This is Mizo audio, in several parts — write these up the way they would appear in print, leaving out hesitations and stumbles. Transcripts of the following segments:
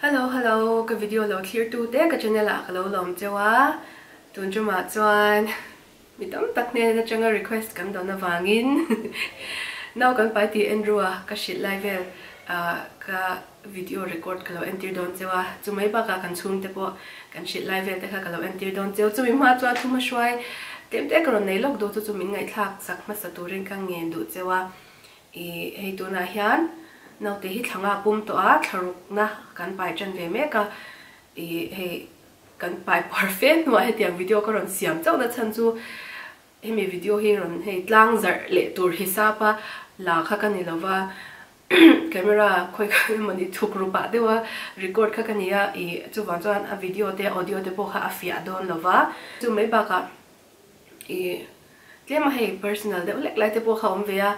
Hello hello ka video lo thlir tu te ka channel ah ka lo lawm cheu a, tun tumah chuan mi tam tak hnen atanga request kan dawn avangin nau kan pai tih Andrew a ka hrilh lai vel ka video record ka lo entir dawn cheu a, chumai bakah kan chhungte pawh kan hrilh lai vel te kha ka lo entir dawn cheu, chumi hma chuan thuma hruai tlem te ka rawn nei lawk duh chu chu min ngaihthlak sak hmasa turin ka ngen duh cheu a. I hei tunah hian naute hi thla nga pum tawh a, thla rukna kan pai tan ve mek a, i hei kan pai puar fe hnuah hetiang video ka rawn siam chauh na chhan chu hemi video hi rawn hei tlang zarh leh tur hisap a la kha ka ni lova, camera khawi kha emawni chhuk ru pah deuh a record kha ka ni a, i chuvang chuan a video te audio te pawh kha a fiah dawn lova, chu mai bakah I tlem a hei personal deuh hlek lai te pawh kha awm ve a,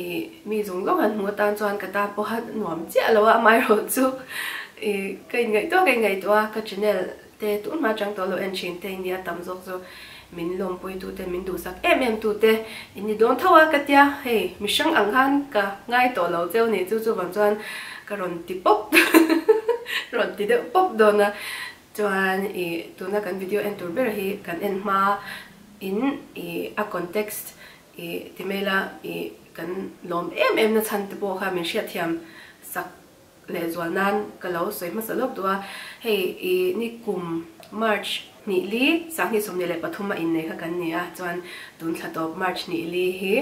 i mi zawng zawng han hmuh atan chuan ka tan pawha nuam chiah lo a, amaherawh chu i ka inngaihtuah ka inngaihtuah a, ka channel te tun hma atang tawh lo en thin te in nia tam zawk chu min lawmpui tu te min duhsak em em tu te in ni dawn tho a ka tia, hei mi hrang ang khan ka ngai tawh lo cheu ni chu chuvang chuan ka rawn ti pawp rawn ti deuh pawp dawn a. Chuan i tuna kan video en tur ber hi kan en hma in i a context i ti mail a i kan lawm em em na chhan te pawh kha min hriatthiam sak leh zual nan ka lo sawi hmasa lawk duh a. Hei i ni kum March hnih li 2023 a innei kha kan ni a, chuan tun thla tawp March hnih li hi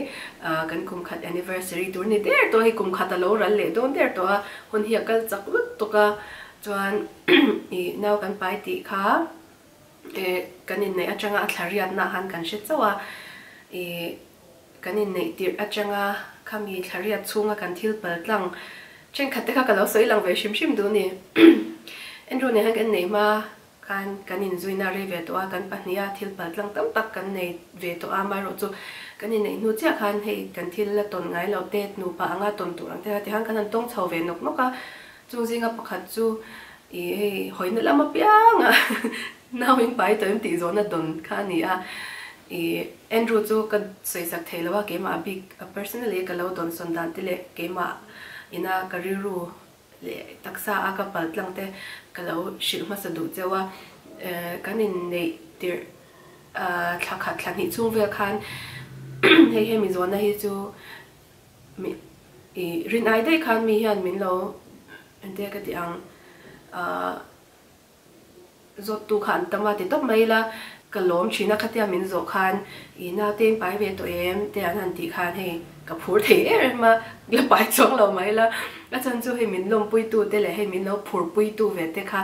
kan kum khat anniversary tur ni der tawh a, hei kum khat a lo ral leh dawn der tawh a, hun hi a kal chak lutuk a, chuan i nau kan pai tih kha e kan inneih atanga a thla riatna ah khan kan hre chauh a, i kan inneih tirh atanga khami thla riat chhunga kan thil pal tlang thenkhat te kha ka lo sawi lang ve hrim hrim duh a ni. Andrew nen khan kan inneih hma khan kan inzuina rei ve tawh a, kan pahniha thil pal tlang tam tak kan nei ve tawh a, amaherawh chu kan inneih hnu chiah khan hei kan thil la tawn ngai loh te nupa anga tawn tur ang te kha tikhan kan han tawng chho ve nawk nawk a, Chung zinga pakhat chu i hei hawina lam apianga nau in pai tawh em tih zawhna dawn kha a ni a. I Andrew chu ka sawisak thei lo a, keimah bik personally ka lo dawn sawn dan te leh keimah ina ka rilru leh taksa a ka pal tlang te ka lo hrilh hmasa duh cheu a. Kan inneih tirh thla khat thla hnih chhung vel khan hei hemi zawhna hi chu Mi i rin ai daih khan mi hian min lo engtia ka tih ang ahh zawttu kha an tam a ti tawp mai ila ka lawm thin a khatia min zawh khan i naute in pai ve tawh em te an han tih khan hei ka phur thei em em a la pai chuang lo mai ila a chhan chu hei min lawmpui tu te leh hei min lo phur pui tu ve te kha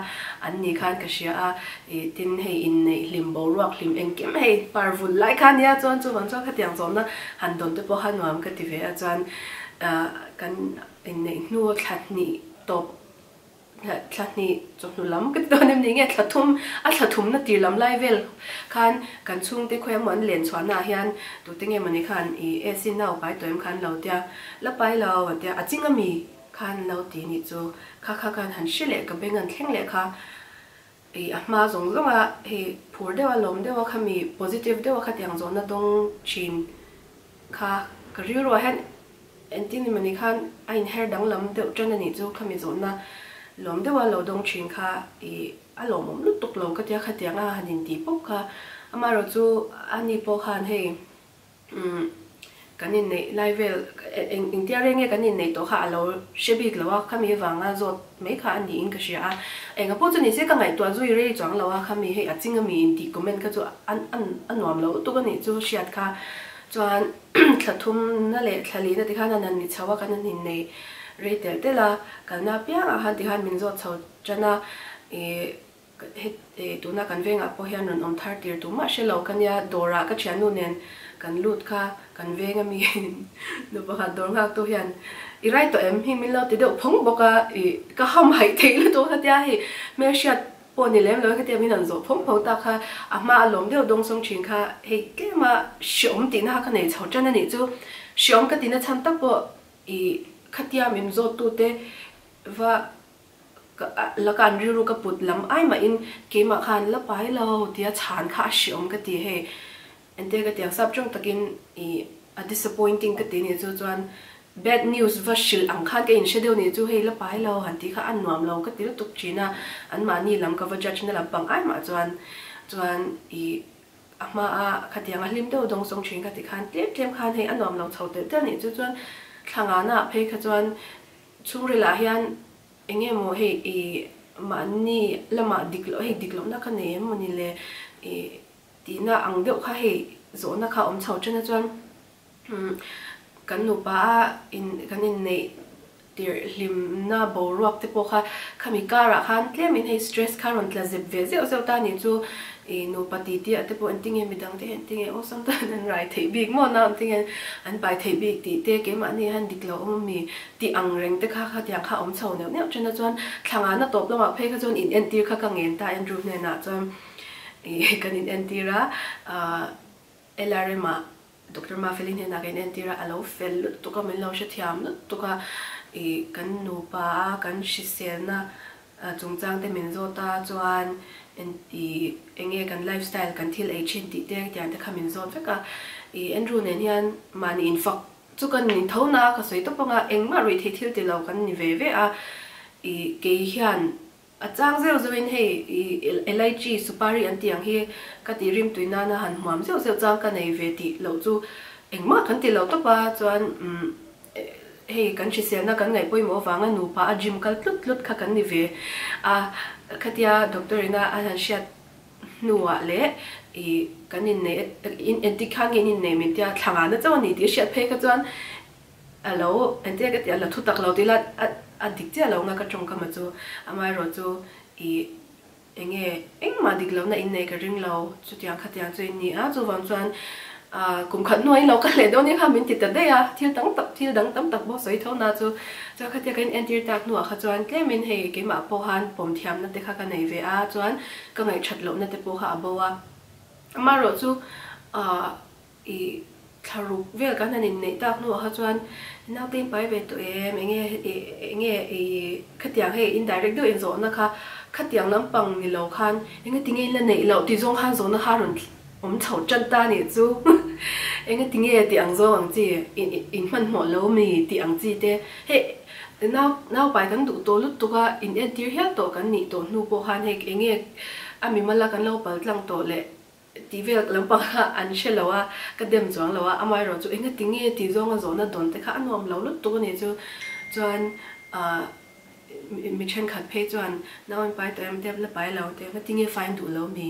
an ni khan ka hria a i tin hei inneih hlim boruak hlim engkim hei par vul lai kha nia chuan chuvang chuan khatiang zawhna Han dawn te pawh kha nuam ka ti ve a chuan kan inneih hnu thla hnih tawp thla hnih chawhnu lam ka ti dawn em ni nge thla thum a thla thumna tir lam lai vel khan kan chhungte khawi emaw an len chhuahna ah hian tute nge mawni khan i AC nau pai tawh em khan lo tia la pai lo an tia a ching ami khan lo ti nih chu kha kha khan han hre leh ka beng an thleng leh kha I a hma zawng zawng a hei phur deuh a lawm deuh a khami positive deuh a khatiang zawhna dawng thin kha ka rilruah hian engtin emawni khan a inher danglam deuh tan a nih chu khami zawhna lawm deuh a lo dawng thin kha i a lawmawm lutuk lo ka tia khatiang a han intih pawp kha amaherawh chu ani pawh khan hei Umm kan inneih lai vel eng engtia reng nge kan inneih tawh kha a lo hre bik lo a, khami avanga zawt mai kha a niin ka hria a, enga pawh chu nise ka ngaihtuah zui rei chuang lo a, khami hei a ching ami intih comment kha chu an an a nuam lo lutuk a nih chu hriat kha chuan thla thumna leh thla lihna tikhan an han ni chho a, kan han innei rei telh telh a, kalna apiangah khan tikhan min zawt chho tan a, ih Heti tuna kan vengah pawh hian rawn awm thar tir tu mah hre lo ka nia, dawrah ka thiannu nen kan lut kha kan veng ami nu pakhat dawr nghaktu hian i rai tawh em hi min lo ti deuh phawng bawk a, i ka ham haih theih lutuk a tia hei hmelhriat pawh ni lem lo e khatia min han zawh phawng phawng tak kha a hma a lawm deuh dawng sawng thin kha hei tlema hreawm tihna kha ka nei chho tan a nih chu, hreawm ka tihna chhan tak pawh i khatia min zawttute va Ka laka an rilru ka put lam ai mahin keimah khan la pai lo tia chhan kha a hreawm ka ti hei. Engtia ka tiang sap tawng takin ih a disappointing ka ti nih chu chuan Bad news va hrilh ang khan ka inhre deuh nih chu hei la pai lo han tih kha a nuam lo ka ti lutuk thin a, anmahni lam ka va judge na lampang ai mah chuan chuan ih a hma a khatiang a hlim deuh dawng sawng thin ka ti khan tlem tlem khan hei a nuam lo chho telh telh nih chu chuan thla ngana ah phei kha chuan chhungril ah hian eng nge maw hei ih mahni lamah dik loh hei dik lohna ka nei em mawni le ih tihna ang deuh kha hei zawhna kha awm chho thin a chuan Kan nupa a in kan inneih tirh hlimna boruak te pawh kha khami karah khan tlemin hei stress kha rawn tla zep ve zeuh zeuh ta ni chu ih nupa ti tih ah te pawh engtinge midang te hian engtinge awlsam tan an rai theih bik maw nau engtinge an pai theih bik tih te keimahni hian dik lo awm ami tih ang reng te kha khatiang kha awm chho neuh neuh thin a chuan thla ngana tawp lamah phei kha chuan in entir kha ka ngen ta Andrew hnenah chuan ih kan in entir a ah LRM ah Doctor Mafeli hnenah ka inentir a, a lo fel lutuk a, min lo hrethiam lutuk a, ih kan nupa a kan hriselna chungchang te min zawt a, chuan ih enge kan life style kan thil ei thin tih te tiang te kha min zawt vek a, ih Andrew nen hian mahni infak chu kan ni tho na ka sawi tawp anga engmah ruih theih thil ti lo kan ni ve ve a, ih kei hian A chang zeuh zeuhin hei i elaichi supari an tih ang hi ka tih rim tui nana han hmuam zeuh zeuh chang ka nei ve tih loh chu engmah kan ti lo tawp a, chuan umm hei kan hriselna kan ngaih pawimawh avanga nupa a gym kal tlut tlut kha kan ni ve a, khatia doctor ina a han hriat hnuah leh i kan inneih entik khan nge in inneih min tia thla ngahna chauh a ni tih hriat phei kha chuan A lo entir ka ti a, la thu tak lo tih la a dik chiah lo nga ka tawngkam a chu. Amaherawh chu ih eng nge engmah dik lohna in nei ka ring lo, chutiang khatiang chu in ni a, chuvang chuan ah kum khat hnuai lo ka hleh dawn nia kha min ti ta daih a, thil tam tak thil dang tam tak pawh sawi tho na chu. Chuan khatia ka in entir tak hnuah kha chuan tlemin hei keimah pawh khan pawm thiamna te kha ka nei ve a, chuan ka ngaihthat lohna te pawh kha a bo a. Amaherawh chu ah I thlaruk vel kan han inneih tak hnuah kha chuan naute in pai ve tawh em, enge enge i khatiang hei indirect deuh in zawhna kha khatiang lampang ni lo khan enge tinge in la neih loh tih zawng khan zawhna kha rawn awm chho tan ta nih chu enge tinge tih ang zawng ang chi in hmanhmawh lo mi tih ang chi te hei nau naupai kan duh tawh lutuk a in entir hial tawh kan nih tawh hnu pawh khan hei enge a mimala kan lo pal tlang tawh leh Tih vel lampang kha an hre lo a, ka dem chuang lo a, amaherawh chu engati nge tih zawnga zawhna dawn te kha a nuam lo lutuk a ni chu. Chuan ah mi thenkhat phei chuan nau in pai tawh em te la pai lo te engati nge fine duh lo mi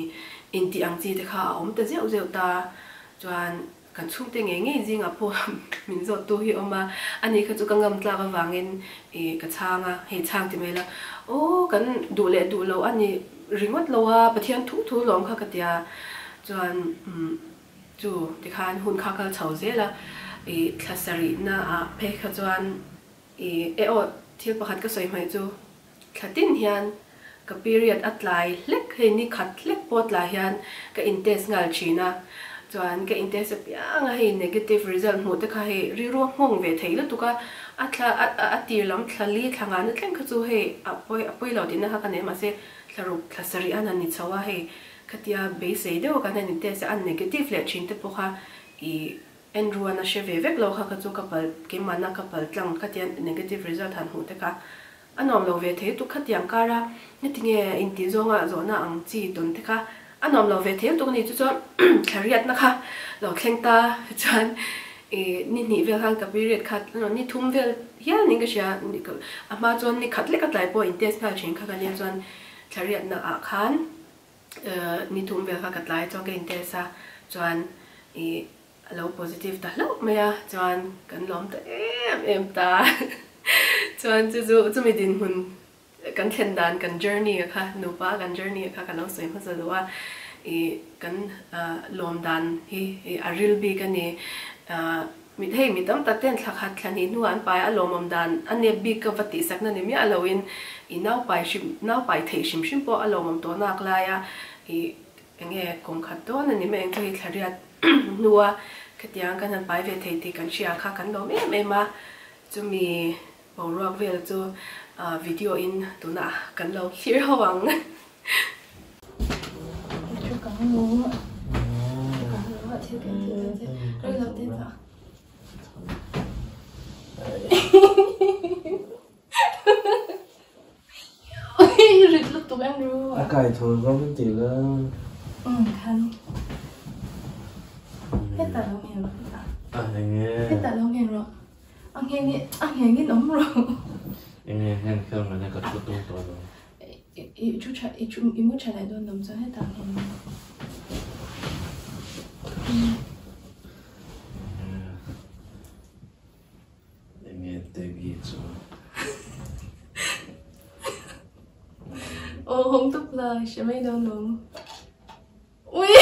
intih ang chi te kha a awm ta zeuh zeuh ta. Chuan kan chhungte ngei ngei zingah pawh min zawt tu hi a awm a, ani kha chu ka ngam tlak avangin ih ka chhang a, hei chhang ti mai la, aw kan duh leh duh lo a ni ringawt lo a, Pathian thu thu lawm kha ka tia, chuan umm chu tikhan hun kha kal chho zel a, ih thla sarihna ah phei kha chuan ih e aw thil pakhat ka sawi hmaih chu Thla tin hian ka period a tlai hlek, hei ni khat hlek pawh tlai hian ka in test nghal thin a, chuan ka in test apiang a hei negative result hmuh te kha hei rilru a nghawng ve thei lutuk a, a thla a tir lam thla li thla ngahna thleng kha chu hei a pawi a pawi lo tihna kha ka nei mahse thla ruk thla sarih an han ni chho a hei khatia beisei deuh a kan han in test a a negative leh thin te pawh kha ih Andrew-a'n a hre ve vek lo kha kha chu ka pal keimahna ka pal tlang khatia negative result han hmuh te kha A nuam lo ve thei tuk khatiang kar a, heti nge intih zawnga zawhna ang chi tawn te kha a nuam lo ve thei tuk a ni. Chu chuan thla riatna kha lo thleng ta chuan ih ni hnih vel khan ka period kha ni thum vel hial niin ka hria, a hma chuan ni khat lek a tlai pawh in test nghal thin kha ka nia chuan thla riatna ah khan ni thum vel kha ka tlai chuan ka in test a chuan ih A lo positive ta hlauh mai a, chuan kan lawm ta em em ta. Chuan chu chu chumi dinhmun kan thlen dan kan journey a kha nupa kan journey a kha ka lo sawi hmasa duh a, ih kan lawm dan hi a ril bik a ni. Mi hei mi tam tak ten thla khat thla hnih hnuah an pai a lawmawm dan a nep bik ka va tihsakna ni miah loin ih naupai hrim naupai theih hrim hrim pawh a lawmawm tawh nak laia ih Enge kum khat dawn a ni mai ang chu hei thla riat hnua khatiang kan han pai ve thei tih kan hria kha kan lawm em em a, chumi boruak vel chu video in tunah kan lo thlir ho ang. Rit lutuk Andrew. A kai tho zawng in ti la. Um khan. Hetah lo ngheng rawh hetah. A enge. Hetah lo ngheng rawh. A ngheng in a ngheng in awm rawh. Enge nghen kher mai na ka thu tung tawh lo. I thu tha i thu i mu tha leh dawn lawm chuan hetah ngheng rawh. Enge Debbie chu? Aw hawng tawp la i hre mai dawn lo. Ui!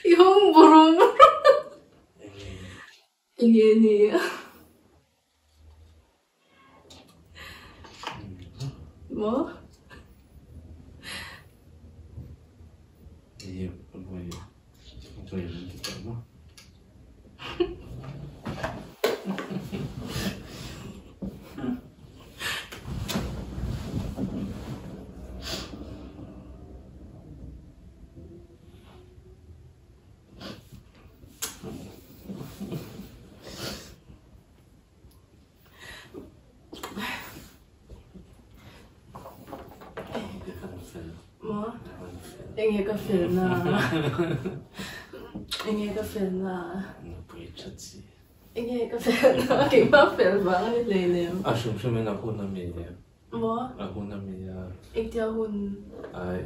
I hawng burum burum. Enge ni? Maw? Maw? Enge ka fel na? Enge ka fel na? Nupui tha chi. Enge ka fel na? Keimah fel vang a ni hleinem. A hrim hrim in a hun a mi le. Maw? A hun a mi a. Engtia hun? Ai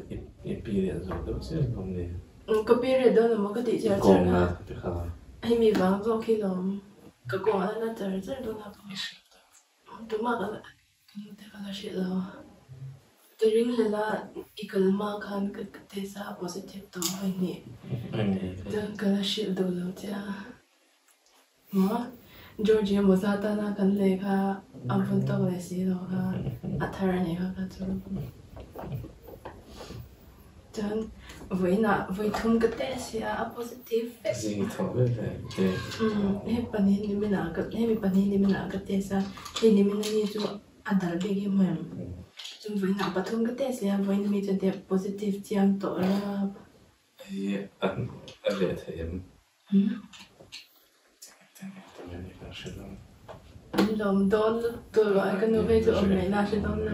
i period zawh deuh chiah lawm ni. Ka period dawn emaw ka tih chiar chiar na. I kawng na te kha. Hei mi vang zawk hi lawm. Ka kawng a la char char dawn a. I hrilh ta. Tumah ka la ka nu te ka la hrilh lo. Ka ring hlel a i kal hma khan ka test a positive tawh vawi hnih. Chuan ka la hrilh duh lo che a. Maw? Georgie mawza tana kan lei kha a vun tawk leh si lo kha a thar a nih kha ka chu. Chuan vawiinah vawi thum ka test hi a a positive vek. Zing i thawh ve ve te. Hei pahnih niminah ka hemi pahnih niminah ka test a, hei nimin ani chu a dal bik hi hmuh em? Chuan vawiinah pathum ka test leh a, vawiin ami chuan teh positive chiang tawh rap. Hei a reh thei em? An lawm dawn lutuk a, ka nu phei chu awm leh na hre dawn lo.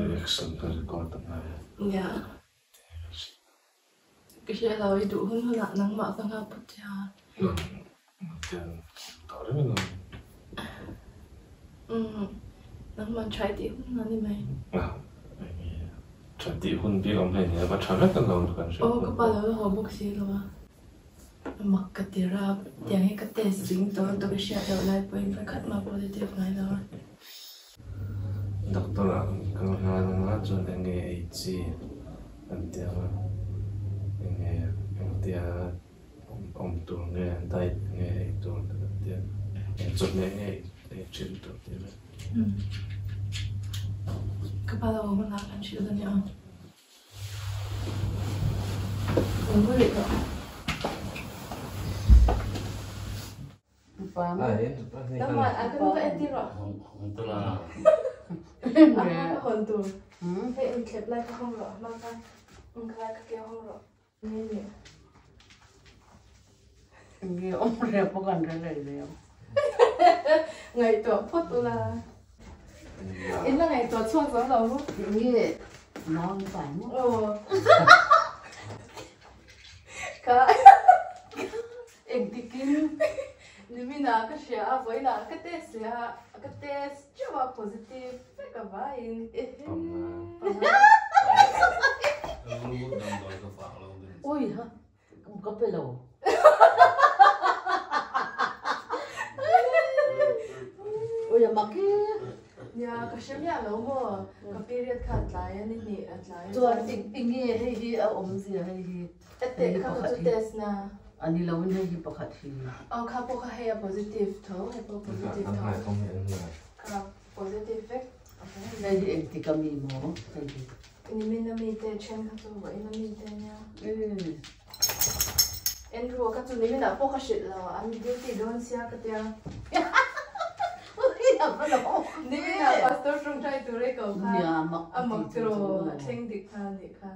Nia. Ka hria lo, i duh hun hunah nangmah ka nghak phawt che a. Umm, nangmah tha i tih hun a ni mai. Tha tih hun bik awm hlein a va tha vek alawm kan hriat. Aw, ka pa lo la haw bawk si lo a. Mak ka ti rap, tiang hi ka test zing tawh lutuk i hriat loh lai pawhin vawikhat mah positive ngai lo a. Doctor ah kal nghal anga chuan enge ei chi an ti anga enge engtia awm tur nge diet nge ei tur an ti a eng chawhmeh nge ei thin tur tih vel. Ka pa lo awm a kan hrilh dawn nia. Ngaihtuah phawt ula. In la ngaihtuah chhuak zo lo maw? Nge nau ni pai maw? Aw. Ka engtikin niminah ka hria a, vawiinah ka test leh a, ka test teuh a positive vek a vaiin. Ui ha ka pe lo. Ui a mak e. Nia ka hre miah lo maw ka period kha a tlai a ni hnih a tlai a. Chuan eng nge hei hi a awmzia hei hi. Ete kha ka chu test na. A ni lo in hei hi pakhat hi. Aw kha pawh kha hei a positive tho hei pawh positive tho. Kha positive vek. Hei hi engtik a mi maw hei hi. Nimin a mi te then kha chu vawiin a mi te nia. Andrew a kha chu nimin ah pawh ka hrilh lo an duty dawn sia ka tia. Nimin ah pastor tawngtai tur e ko kha a mak tiraw a thleng dik kha a nih kha.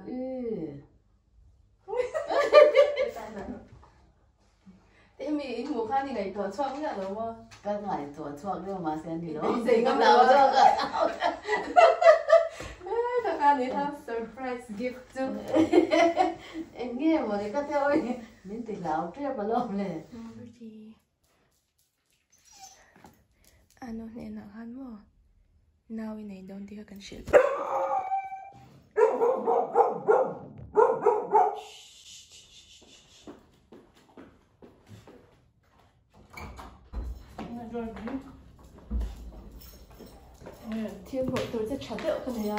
Hemi in hmuh khan i ngaihtuah chhuak miah lo maw? Ka ngaihtuah chhuak deuh mahse a ni lo. Beisei ngam lo a. Ka kha ni kha surprise gift chu. Eng nge maw ni ka tia awi min ti hlau tep alawm le. Ano hnenah khan maw nau i nei dawn tih kha kan hrilh. Thil hmuh tur che tha deuh ka nei a.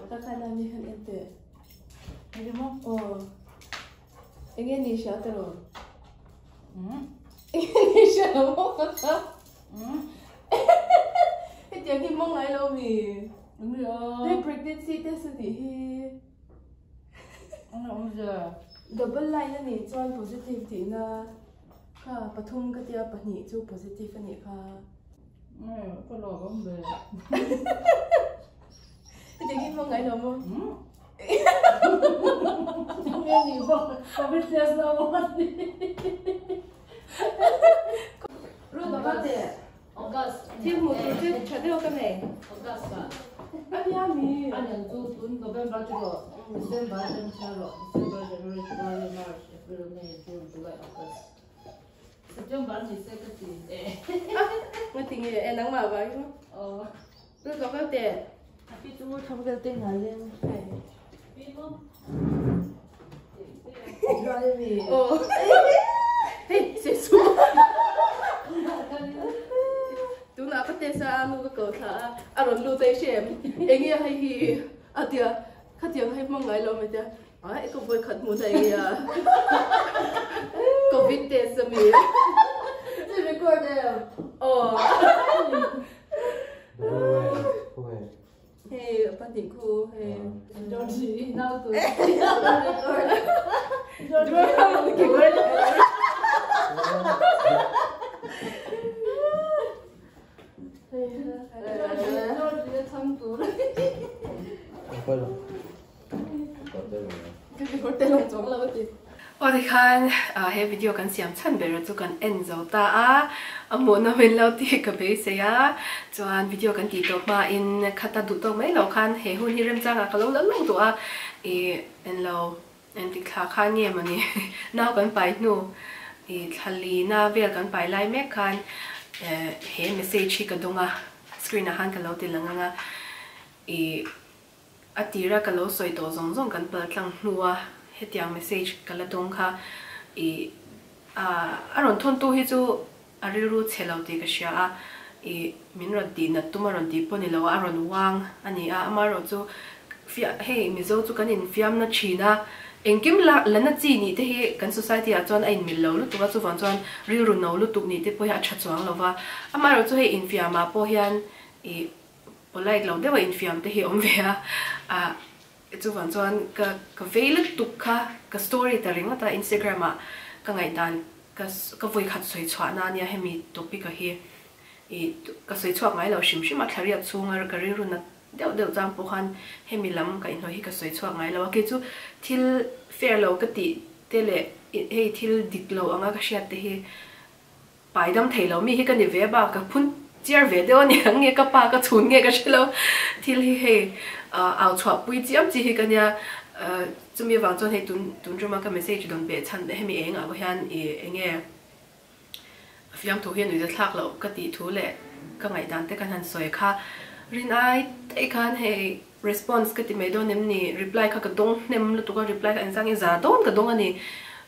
Ka kha lai mi khan en teh. Aw. Enge ni hria ta lo? Enge ni hria lo maw ka kha? Hetiang hi hmang ngai lo mi? Hei pregnancy test a nih hi. Double line a nih chuan positive tihna kha pathum ka tia pahnih chu positive a nih kha. Hetiang hi hmang ngai lo maw? Thil hmuh tur chu tha deuh ka nei. A nia mi. Nga ti nge e nangmah vang hi maw? Lut lo kal teh. Aw. Hei se chu. Tunah ka test a anu ka ko thla a a rawn lut a i hre em enge hei hi a tia khatiang hei hmang ngai lo mai tia ai ka vawi khat hmun a enge a covid test a mi. Record em. Aw. Hei pahnih khu hei. Georgie nau tu. Aw tikhan he video kan siam chhan ber chu kan en zo ta a, a hmuhna min lo tih ka beisei a, chuan video kan tih tawh hmain khata duh tawk mai loh khan he hun hi remchangah ka lo la lawk duh a, ih englo engtik thla khan nge mawni nau kan pai hnu ih thla lina vel kan pai lai mek khan he message hi ka dawng a, screen ah khan ka lo ti lang ang a, ih. A tira ka lo sawi tawh zawng zawng kan pal tlang hnua hetiang message ka la dawng kha i a rawn thawntu hi chu a rilru chhe lo tih ka hria a, i min rawn tih nat tum a rawn tih pawh ni lo a, a rawn uang a ni a, amaherawh chu fiah hei Mizo chu kan infiamna thin a, engkim la la na chi nih te hi kan society ah chuan a inmil lo lutuk a, chuvang chuan rilru no lutuk nih te pawh hi a tha chuang lo va, amaherawh chu hei infiamah pawh hian i. Polite lo deuha infiam te hi awm ve a, ah chuvang chuan ka ka vei lutuk kha ka story ta ringawt a Instagram ah ka ngaihdan ka ka vawi khat sawi chhuah na ania hemi topic a hi ih ka sawi chhuak ngai lo hrim hrim a thlariat chhunga ka rilru nat deuh deuh chang pawh khan hemi lam ka inhnawih hi ka sawi chhuak ngai lo a kei chu thil fair lo ka tih te leh hei thil dik lo anga ka hriat te hi Pai dam thei lo mi hi ka ni ve bak ka phun chiar ve deuh a ni ang nge ka pa ka chhun nge ka hre lo thil hi hei au chhuah pui chiam chi hi ka nia chumi avang chuan hei tun tun ruma ka message dawn beh chhan hemi eng ah pawh hian ih eng nge fiamthu hi a nuih zathlak loh ka tih thu leh ka ngaihdan te kan han sawi kha rin ai daih khan hei Response ka ti mai dawn em ni? Reply kha ka dawng hnem lutuk a, reply kha engzang nge za dawn ka dawng a ni.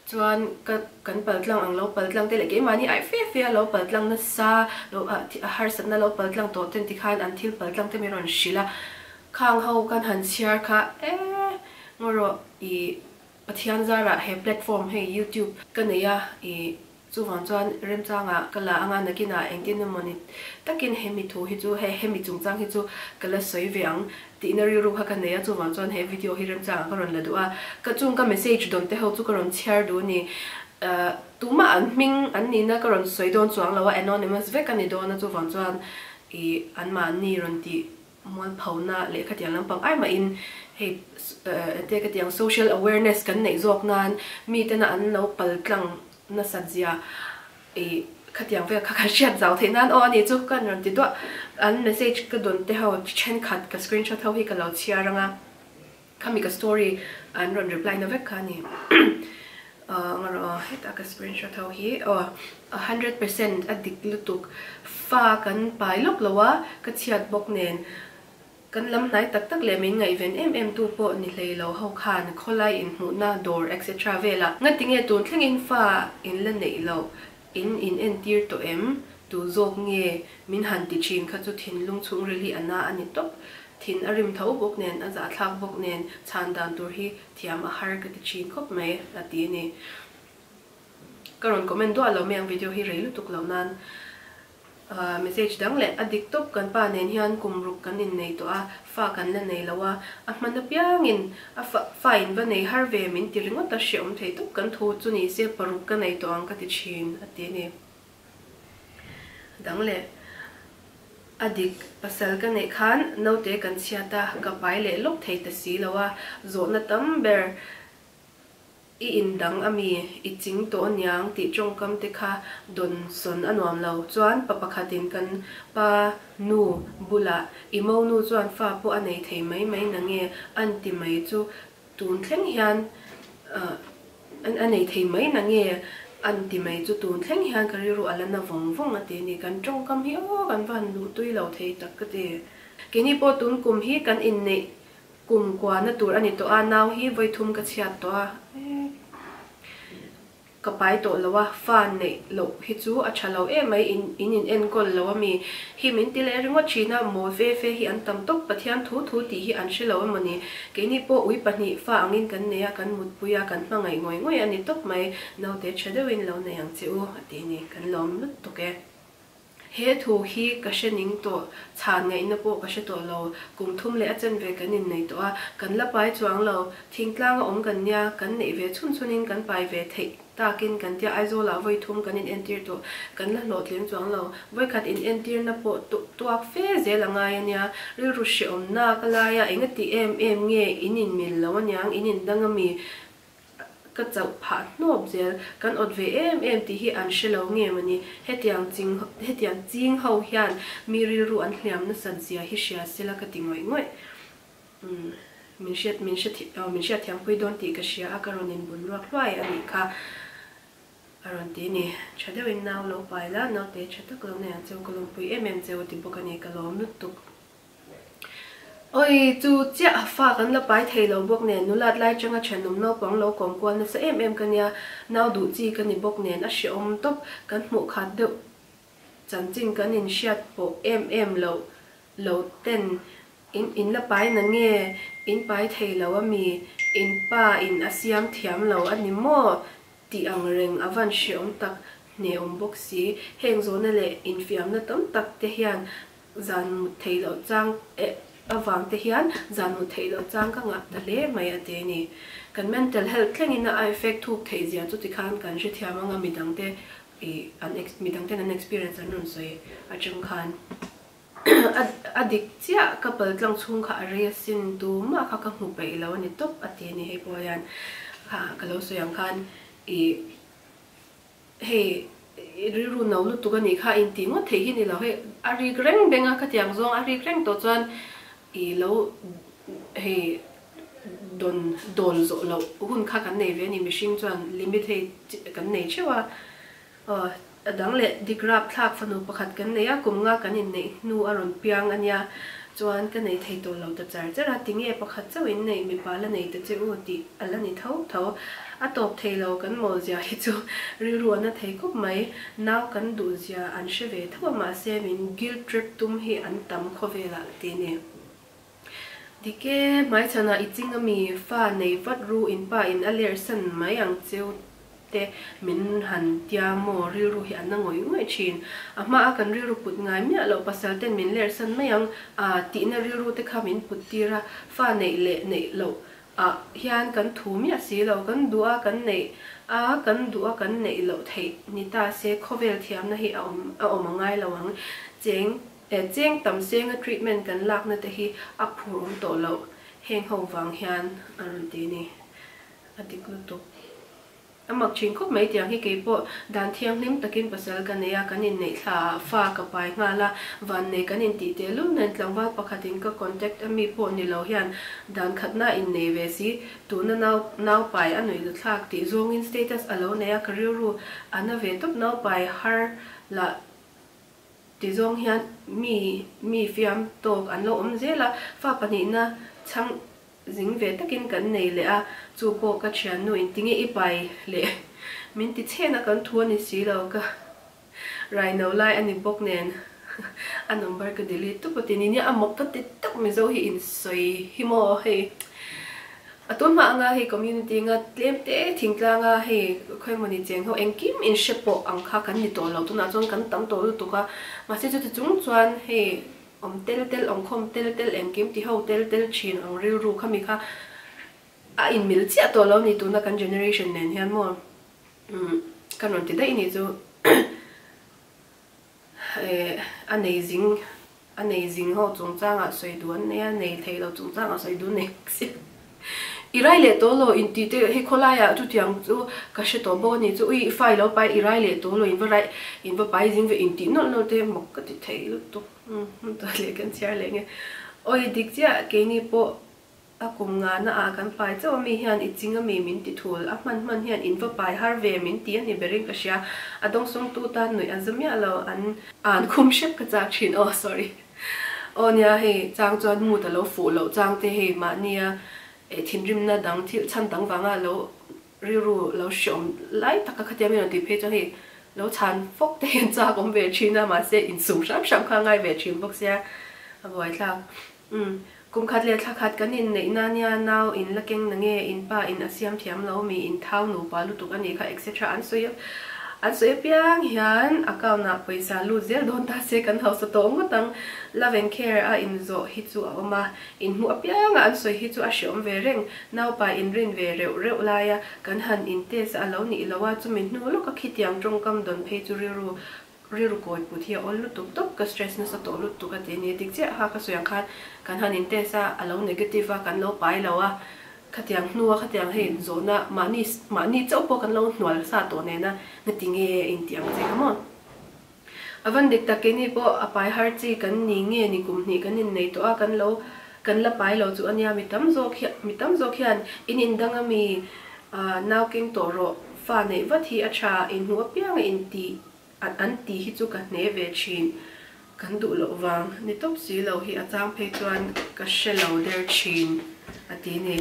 Chuan ka kan paltlang ang lo paltlang te leh keimahni ai fe fe a lo paltlang nasa lo a harsatna lo paltlang tawh ten tikhan an thil paltlang te min rawn hrilh a, khang ho kan han chhiar kha e ngaw rawh i Pathian zarah he platform hei YouTube ka nei a i Chuvang chuan remchangah ka la anga nakinah engtin emaw ni takin hemi thu hi chu hei hemi chungchang hi chu ka la sawi ve ang tihna rilru kha ka nei a, chuvang chuan he video hi remchangah ka rawn la duh a, ka chung ka message dawn te ho chu ka rawn chhiar duh a ni. Tumah an hming an nihna ka rawn sawi dawn chuang lo a, anonymous vek a ni dawn a, chuvang chuan ih anmahni rawn tih Mualphona leh khatiang lampang ai mahin hei ente ka tiang social awareness kan neih zawk nan mitena an lo paltlang nasat zia i khatiang vel kha kan hriat zau theih nan aw a nih chu ka rawn ti duah. An message ka dawn te ho thenkhat ka screenshot ho hi ka lo chhiar ang a, khami ka story an rawn reply na vek kha a ni. Ngarawh hetah ka screenshot ho hi aw 100% a dik lutuk fa kan pai lawk lo a, ka chhiat bawk nen Kan lam hnai tak tak leh min ngaihven em em tu pawh ni hlei lo ho khan khawlai inhmuhna, dawr etc velah ngatinge tun thlengin fa in la neih loh in in entir tawh em? Tu zawk nge min han ti thin kha chu thinlung chhungril hi a na a ni tawp. Thin a rim tho bawk nen a zahthlak bawk nen chhan dan tur hi thiam a har ka ti thin khawp mai a ti a ni. Ka rawn comment duah lo mai ang video hi rei lutuk loh nan. Message dang leh a dik tawp kan pa nen hian kum ruk kan innei tawh a, fa kan la nei lo a, a hman apiangin a fa fa in va nei har ve min ti ringawt a hreawm thei tawp kan thu chu ni se paruk ka nei tawh ang ka ti thin a ti a ni. Dang leh a dik pasal ka neih khan naute kan chhiat a, ka pai leh lawk thei ta si lo a, zawhna tam ber I indang a mi, i ching tawh aniang tih tawngkam te kha dawn sawn a nuam lo. Chuan pa pakhatin kan pa nu bulah i monu chuan fa pawh a nei thei mai mai na nge an ti mai chu tun thleng hian a nei thei mai na nge an ti mai chu tun thleng hian ka rilru a la na vawng vawng a ti a ni. Kan tawngkam hi aw kan va han luh tui lo thei tak ka ti. Keini pawh tun kum hi kan inneih Kum kuahna tur a ni tawh a, nau hi vawi thum ka chhiat tawh a, ka pai tawh lo a, fa neih loh hi chu a tha lo em mai, in in in enkawl lo a mi hi min ti leh ringawt thin a, mawl fe fe hi an tam tawp, Pathian thu thu tih hi an hre lo emaw ni, keini pawh ui pahnih fa angin kan nei a, kan mutpui a, kan hmangaih ngawih ngawih a ni tawp mai, naute tha deuhin lo nei ang che u a ti ni, kan lawm lutuk e. He thu hi ka hre ning tawh, chhan ngaihna pawh ka hre tawh lo. Kum thum leh a chen ve kan innei tawh a, kan la pai chuang lo. Thingtlanga awm kan nia, kan neih ve chhun chhunin kan pai ve theih takin kan tia Aizawlah vawi thum kan inentir tawh, kan la hlawhtling chuang lo. Vawikhat inentirna pawh tuak fe zel a ngai a nia, rilru hreawmna ka lai a, engati em em nge in inmil lo aniang, in indang ami? Ka chauh phah hnawp zel, kan awt ve em em tih hi an hre lo nge mawni, hetiang ching hetiang ching ho hian mi rilru an hliam nasat zia hi hria sela ka ti ngawih ngawih. Umm min hriat min hre min hriat thiampui dawn tih ka hria a ka rawn inbun ruak hluai a nih kha a rawn ti ni. Tha deuhin nau lo pai la, naute tha tak lo nei ang cheu ka lawmpui em em cheu ti bawk a ni, ka lawm lutuk. Oi, chu chiah a fa kan la pai thei lo bawk nen, nulat lai changa thenawm naupang lo kawm kual nasa em em ka nia, nau duh chi ka ni bawk nen a hrehawm tawp, kan hmuh khat deuh chanchin kan inhriat pawh em em loh lo ten in in la pai na nge in pai thei lo a mi, in pa in a siam thiam lo a ni maw tih ang reng a van hrehawm tak hneawm bawk si, heng zawhna leh infiamna tam tak te hian Zan mut theih loh chang eh avang te hian zan mut theih loh chang ka ngah ta hle mai a ti a ni. Kan mental health thlengin a effect thuk theih zia chu tikhan kan hrethiam anga midangte ih an midangten an experience an rawn sawi atang khan a a dik chiah ka pal tlang chhung kha a rei asin tumah kha ka hmu peih lo a ni tawp a ti a ni hei pawh hian ka lo sawi ang khan ih Hei rilru no lutuk a nih kha intih ngawt theih hi ni lo hei a rik reng beng a khatiang zawng a rik reng tawh chuan ih lo hei dawn dawl zawh loh hun kha kan nei ve a ni mihring chuan limit hei kan nei theuh a aw a dang leh dik rap thlak fanu pakhat kan nei a kum nga kan inneih hnu a rawn piang a nia chuan ka nei thei tawh lo ta char char a tinge pakhat chauh in neih mipa la nei ta che u tih a la ni tho tho. A tawp thei lo kan mawl zia hi chu rilru a na thei khawp mai. Nau kan duh zia an hre ve tho a mahse min guilt trip tum hi an tam khawvelah ti ni. Dik e, hmaichhanah i ching ami fa nei vat ru in pa in a ler san mai ang cheu te min han tia maw rilru hi a na ngawih ngawih thin. A hma a kan rilru put ngai miah loh pasal ten min ler san mai ang a tihna rilru te kha min put tir a fa neih leh neih loh ah hian kan thu miah si lo, kan duh a kan neih a, kan duh a kan neih loh theih ni ta se khawvel thiamna hi a awm a awm a ngai lo ang. Cheng eh cheng tam senga treatment kan lakna te hi a phur awm tawh loh heng ho vang hian a rawn ti a ni. A dik lutuk. A mak thin khawp mai tiang hi keipawh dan thianghlim takin pasal ka nei a, kan inneih thla ah fa ka pai nghal a, vannei kan intih teh lul nen tlangval pakhatin ka contact a mi pawh ni lo hian dan khatna innei ve si, tuna nau nau pai a nuih lathlak tih zawngin status a lo nei a, ka rilru a na ve tawp nau pai har lah ti zawng hian mi mi fiam tawk an lo awm zel a, fa pahnihna chhang Zing ve takin kan nei leh a, chu pawh ka thiannu in tinge i pai leh min ti chhen a kan thu a ni si lo ka raino lai a ni bawk nen a number ka delete tup a ti ni nia a mawk ka ti tak Mizo hi in sawi hi maw hei a tun hma anga hei community anga tlem te thingtlang a hei khawi mawni cheng ho engkim in hre pawh ang kha kan ni tawh lo tunah chuan kan tam tawh lutuk a mahse chuti chung chuan hei Awm tel tel, awm khawm tel tel, engkim ti ho tel tel thin ang rilru kha mi kha a inmil chiah tawh lo ni tuna kan generation nen hian maw umm ka rawn ti daih ni chu eh a nei zing a nei zing ho chungchangah sawi duh an nei a, nei thei lo chungchangah sawi duh nei chiah. I rai leh tawh lo in tih te hei khawlaiah chutiang chu ka hre tawh bawk a ni chu ui i fa i lo pai i rai leh tawh lo in va rai in va pai zing ve in tih nawlh nawlh te mak ka ti thei lutuk umm tawh leh kan chhiar leh nge awi dik chiah keini pawh a kum ngana ah kan pai chauh ami hian i ching ami min ti thul a hman hman hian in va pai har ve min ti a ni berin ka hria a dawngsawng tu tan nuih a za miah lo an an khum hrep ka chak thin aw sorry. Aw nia hei chang chuan mood a lo fuh loh chang te hei mahnia eh thinrimna dang thil chhan dang vanga lo rilru lo hreawm lai taka khatia mi rawn tih phei chuan hei lo chhan fawk te hian chak awm ve thin a mahse insum hram hram kha a ngai ve thin bawk sia a buaithlak. Umm kum khat leh thla khat kan inneih na nia nau in la keng na nge in pa in a siam thiam lo mi in thau nupa lutuk a nih kha etc an sawi an sawi apiang hian account ah pawisa lut zel dawn ta se kan hausa tawh ngawt ang love and care a in zawh hi chu a awm a in hmuh apianga an sawi hi chu a hreawm ve reng naupa in rin ve reuh reuh laia kan han in test a lo nih loh a chumi hnu lawka khitiang tawngkam dawn phei chu rilru Rilru kawi put hi a awl lutuk tawp, ka stress nasa tawh lutuk a ti a ni. Dik chiah kha ka sawi ang khan kan han in test a, a lo negative a, kan lo pai lo a, khatiang hnua khatiang hei zawhna mahni mahni chauh pawh kan lo hnual sa tawh nena ngati nge in tih ang che kha maw. A van dik tak keini pawh a pai har chi kan ni nge ni kum hnih kan innei tawh a, kan lo kan la pai lo chu a nia, mi tam zawk hian mi tam zawk hian in indang a mi nau keng tawh rawh fa neih vat hi a tha inhmuh apianga intih An ti hi chu ka hne ve thin. Kan duh loh vang ni tawp si lo hi a chang phei chuan ka hre lo der thin a ti ni.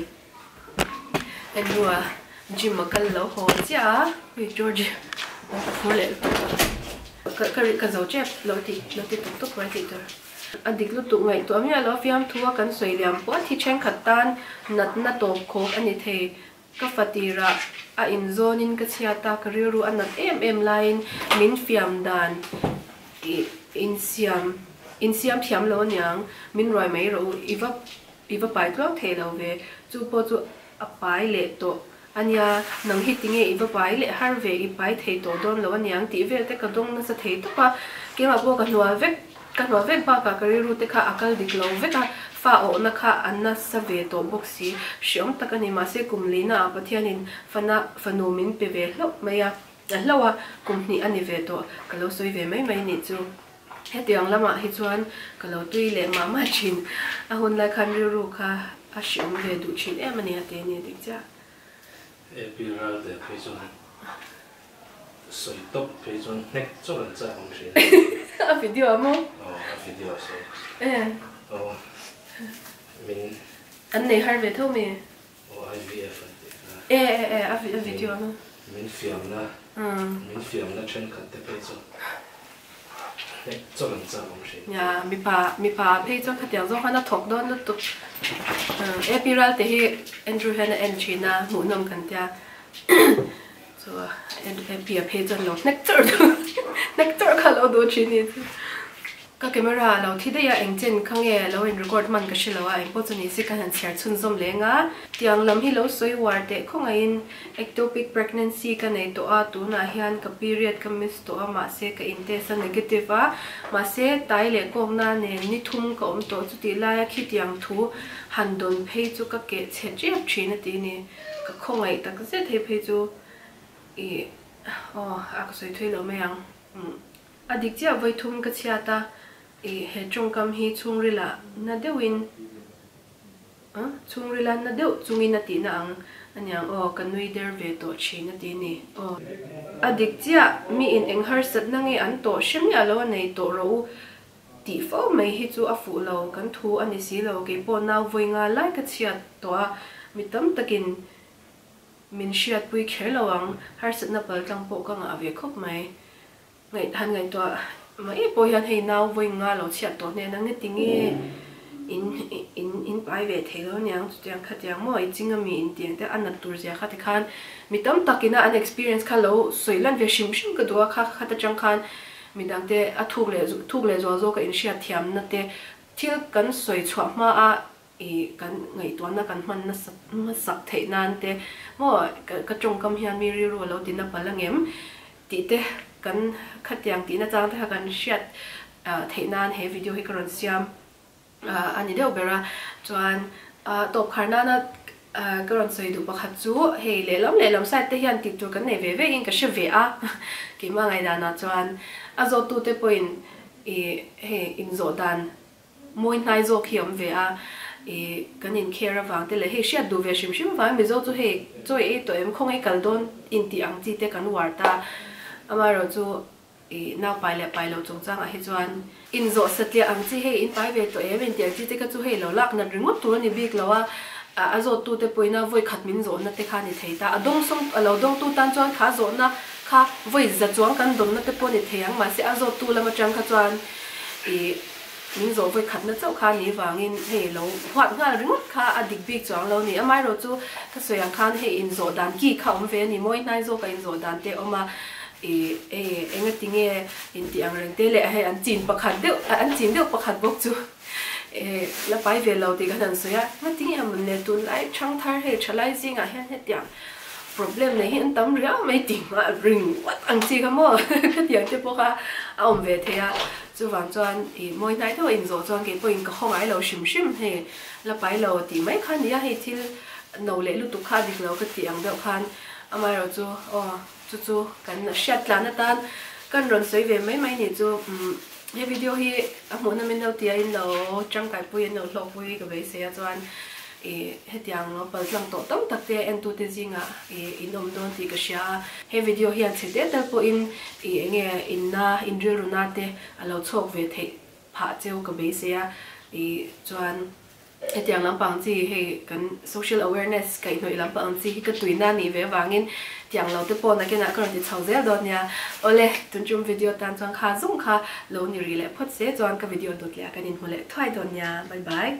Andrew a gym a kal lo haw chiah a, ui Georgie aw ka phur leh lutuk ka ka ka zo tep lo ti lo ti tuk tuk mai tih tur. A dik lutuk ngaihtuah miah lo fiamthu a kan sawi liam puat hi thenkhat tan natna tawp khawk a ni thei. Ka fatirah a inzawnin ka chhiat a, ka rilru a nat em em laiin min fiam dan i insiam insiam thiam lo aniang, min ruai mai rawh u, i va i va pai tluang thei lo ve, chu pawh chu a pai leh tawh ania, nang hi tinge i va pai leh har ve, i pai thei tawh dawn lo aniang tih vel te ka dawng nasa thei tawp a, keimah pawh ka hnual vek. Ka hnual vek bakah ka rilru te kha a kal dik lo vek a, fa awhna kha a nasa ve tawh bawk si. Hreawm tak a ni, mahse kum lina ah Pathianin fana fanu min pe ve hlauh mai a, a hlauh a, kum hnih a ni ve tawh, ka lo sawi ve mai mai nih chu. Hetiang lamah hi chuan ka lo tui leh mah mah thin, a hun lai khan rilru kha a hreawm ve duh thin em a ni a ti a ni dik chiah. April ral der phei chuan sawi tawp phei chuan hnek chawk an chak awm thin. A video a maw? Aw a video a sawi. Eh. Aw min. An nei har ve tho mi? Aw IVF an tih kha. Eh eh eh a video a maw? Min fiamna min fiamna thenkhat te phei chu hnek chawk an chak awm thin. Nia mipa mipa phei chuan khatiang zawng khan a thawk dawn lutuk. April ral te hi Andrew hian a en thin a hmuhnawm kan tia. Chu Pi a phei chuan lo hnek chawrh duh hnek chawrh kha lo duh thin ni chu. Ka camera a lo thi daih a eng chen kha nge lo in record hman ka hre lo a eng pawh chu ni se ka han chhiar chhunzawm leng a. Tiang lam hi lo sawi uar teh khawngaihin ectopic pregnancy ka nei tawh a tunah hian ka period ka miss tawh a mahse ka in test a negative a mahse tai leh kawkna nen ni thum ka awm tawh chutih laia khitiang thu han dawn phei chu ka keh chhe tep thin a ti ni. Ka khawngaih tak zet hei phei chu. I aw a ka sawi thui lo mai ang. Umm a dik chiah vawi thum ka chhiat a, i he tawngkam hi chhungrila na deuhin a chhungrila na deuh chungin a tihna ang aniang aw ka nui der ve tawh thin a ti ni aw. A dik chiah mi in eng harsatna nge an tawh hre miah lo a nei tawh rawh u tih fo mai hi chu a fuh lo kan thu a ni si lo keipawh nau vawi nga lai ka chhiat tawh a mi tam takin Min hriatpui kher lo ang, harsatna paltlang pawh ka ngah ve khawp mai. Ngaih han ngaihtuah mai pawh hian hei nau vawi nga lo chhiat tawh hnena nge tinge in in in pai ve thei lo aniang chutiang khatiang maw i ching ami in tih ang te a nat tur zia kha tikhan mi tam tak ina an experience kha lo sawi lan ve hrim hrim ka duh a kha khat atang khan midang te a thuk leh thuk leh zual zawk a inhriat thiamna te thil kan sawi chhuah hma a I kan ngaihtuahna kan hman nasa hmasak theih nan te maw ka tawngkam hian mi rilru a lo ti na palh angem tih te kan khatiang tihna chang te kha kan hriat theih nan he video hi ka rawn siam a ni deuh ber a. Chuan tawp khar nana ka rawn sawi duh pakhat chu hei lehlam lehlam side te hian tih tur kan nei ve ve in ka hre ve a keimah ngaihdanah chuan a zawttute pawhin i hei inzawh dan Mawi hnai zawk hi awm ve a, i kan inkhel avang te leh hei hriat duh ve hrim hrim avangin Mizo chu hei chaw i ei tawh em, khawngaih i kal dawn intih ang chi te kan uar ta. Amaherawh chu i nau pai leh pai lo chungchangah hi chuan inzawh satliah ang chi hei in pai ve tawh em intih ang chi te kha chu hei lo lak nat ringawt tur a ni bik lo a, a zawttu te pawhin a vawi khat min zawhna te kha a ni thei ta. A dawng sawm a lo dawngtu tan chuan kha zawhna kha vawi za chuang kan dawnna te pawh a ni thei ang mahse a zawttu lam atang kha chuan i Min zawh vawi khatna chauh kha ni vangin hei lo huat nghal ringawt kha a dik bik chuang lo ni. Amaherawh chu ka sawi ang khan hei inzawh dan ki kha awm ve a ni. Mawi hnai zawka inzawh dan te a awm a, ih hei enga tinge intih ang reng te leh hei an chin pakhat deuh an chin deuh pakhat bawk chu eh la pai ve lo tih kan han sawi a. Enga tinge a mawn le tunlai thangthar hei thalai zingah hian hetiang problem nei hi an tam riau mai tih nghah ringawt ang chi kha maw khatiang te pawh kha a awm ve thei a. Chuvang chuan ih mawi hnai deuh a inzawh chuan kei pawhin ka haw ngai lo hrim hrim hei la pai lo tih mai kha nia hei thil no leh lutuk kha a dik lo ka tih ang deuh khan amaherawh chu aw chu chu kan hriat tlan atan kan rawn sawi ve mai mai nih chu umm he video hi a hmuhna min lo tia in lo tangkaipui an lo hlawkpui ka beisei a chuan ih hetiang lo pal tlang tawh tam tak te entute zingah ih in awm dawn tih ka hria a. He video hian chhe tel tel pawhin ih enge inna in rilruna te a lo chhawk ve theih phah cheu ka beisei a ih chuan hetiang lampang chi hei kan social awareness kaihhnawih lampang chi hi ka tuina a nih ve avangin tiang lo te pawh nakinah ka rawn ti chho zel dawn nia. Awle tun tum video tan chuan kha zung kha lo ni rih leh phawt se chuan ka video dawt leh ah kan inhmu leh thuai dawn nia. Bye bye.